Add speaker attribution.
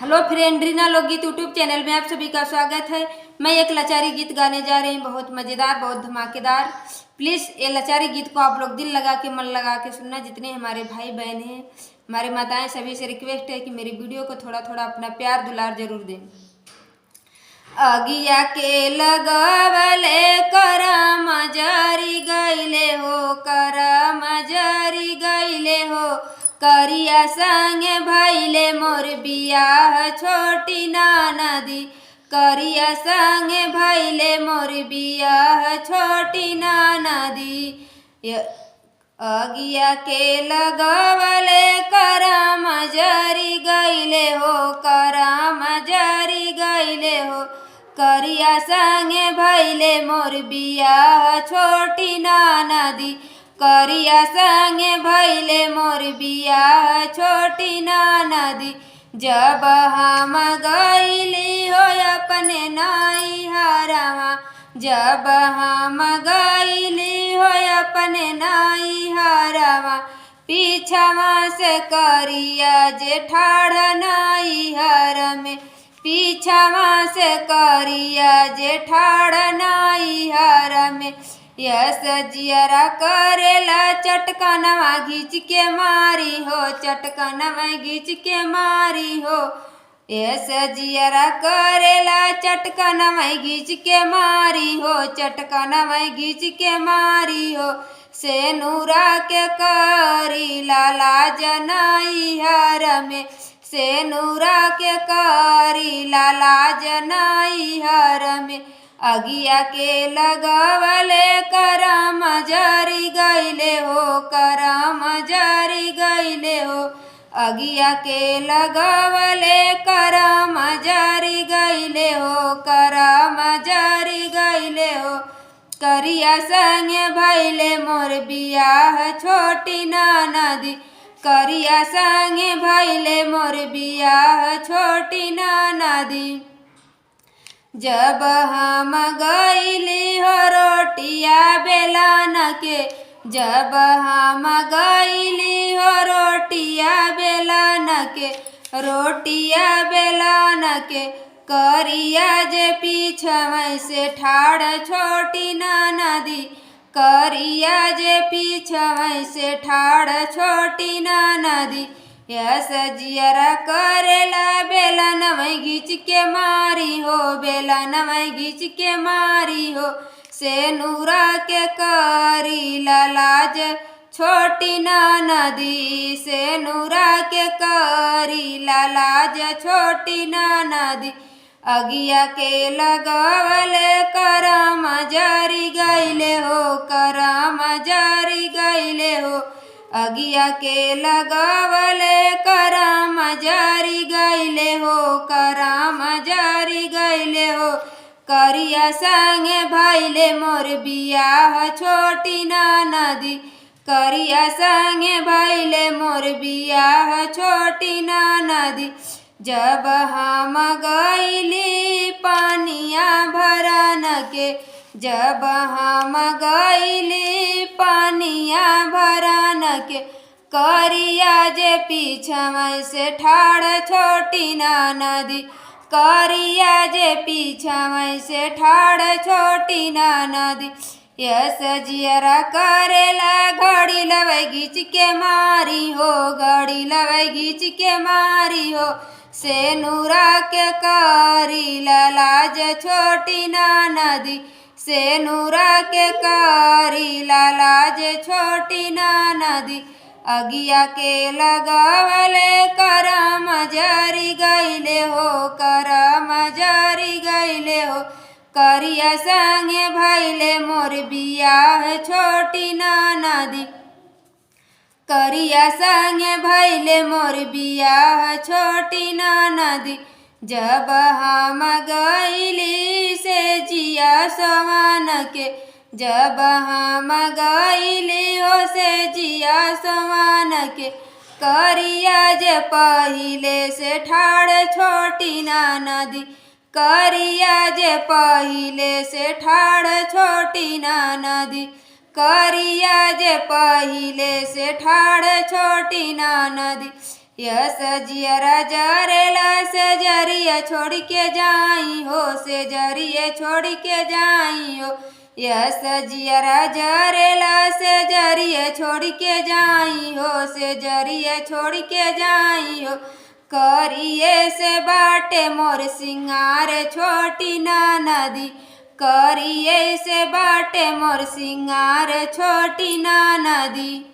Speaker 1: Hello friend, Reena लोकगीत YouTube channel में आप सभी का स्वागत है। मैं एक लाचारी गीत गाने जा रही हूँ, बहुत मज़ेदार, बहुत धमाकेदार। प्लीज़ ये लाचारी गीत को आप लोग दिल लगा के, मन लगा के सुनना। जितने हमारे भाई बहन हैं, हमारे माताएं, सभी से रिक्वेस्ट है कि मेरी वीडियो को थोड़ा थोड़ा अपना प्यार दुलार जरूर दें। अगिया के लगवले करम जरी गईले हो, करम जरी गईले हो, करिया संगे भैले मोर बियाह छोटी नदी, करिया संगे भैले मोर बियाह छोटी नदी। अगिया के लगवले करम जरी गईले हो, करम जरी गईले हो, करिया संगे भैले मोर बियाह छोटी नदी, करिया संगे भैले मोर बियाह छोटी नदी। जब हम गईली हो अपने नाई हरवा, जब हम गईली हो अपने नाई हरवा, पीछवा से करिया जेठाड़ नाई हर में, पीछवा से करिया जेठाड़ नाई हर में। यस जियरा करेला चटकनवा घींच के मारी हो, चटकनवा घींच के मारी हो। यस जियरा करेला चटकनवा घींच के मारी हो, चटकनवा घींच के मारी हो। से नूरा के करी लाला जनाई हर में, से नूरा के करी लाला जनाई हर में। अगिया के लगवले करम जरी गईले हो, करम जरी गईले हो, अगिया के लगवले करम जरी गईले हो, करम जरी गईले हो, करिया संगे भैले मोर बियाह छोटी नदी, करिया संगे भैले मोर बियाह छोटी नदी। जब हम गईली हो रोटिया बेलन के, जब हम गईली हो रोटिया बेलन के, रोटिया बेलन के, करिया जे पीछवा से ठाड़ छोटी नदी, करिया जे पीछवा से ठाड़ छोटी नदी। यस जियरा करेला बेलनवा घींच के मारी हो, बेलनवा घींच के मारी हो, से नूरा के करी लाज छोटी नदी, से नूरा के करी लाज छोटी नदी। अगिया के लगवले करम जरी गईले हो, करम जरी गईले हो, अगिया के लगवले करम जरी गईले हो, करम जरी गईले हो, करिया संगे भैले मोर बियाह छोटी नदी, करिया संगे भैले मोर बियाह छोटी नदी। जब हम गईली पानिया भरन के, जब हम गईली पानिया भरन के, करिया जे पीछवा से ठाड़ छोटी नदी, करिया जे पीछवा से ठाड़ छोटी नदी। यस जियरा करेला घड़ी लवै घींच के मारी हो, घड़ी लवै घींच के मारी हो, से नूरा के करी लाज छोटी नदी, से नूरा के करी लाज छोटी नदी। अगिया के लगवले करम जरी गईले हो, करम जरी गईले हो, करिया संगे भैले मोर बियाह छोटी नदी, करिया संगे भैले मोर बियाह छोटी नदी। जब हम गईली से जिया सवान के, जब हम गईली हो से जिया सवान के, करिया जे पहिले से ठाड़ छोटी नदी, करिया जे पहिले से ठाड़ छोटी नदी, करिया जे पहिले से ठाड़ छोटी नदी। यस जियरा जरेला से जरिए छोड़ के जाई हो, से जरिए छोड़ के जाई हो। यस जियरा जरेला से जरिए छोड़ के जाई हो, से जरिए छोड़ के जाई हो। करिए से बाटे मोर सिंगार छोटी ना नदी, करिए से बाटे मोर सिंगार छोटी ना नदी।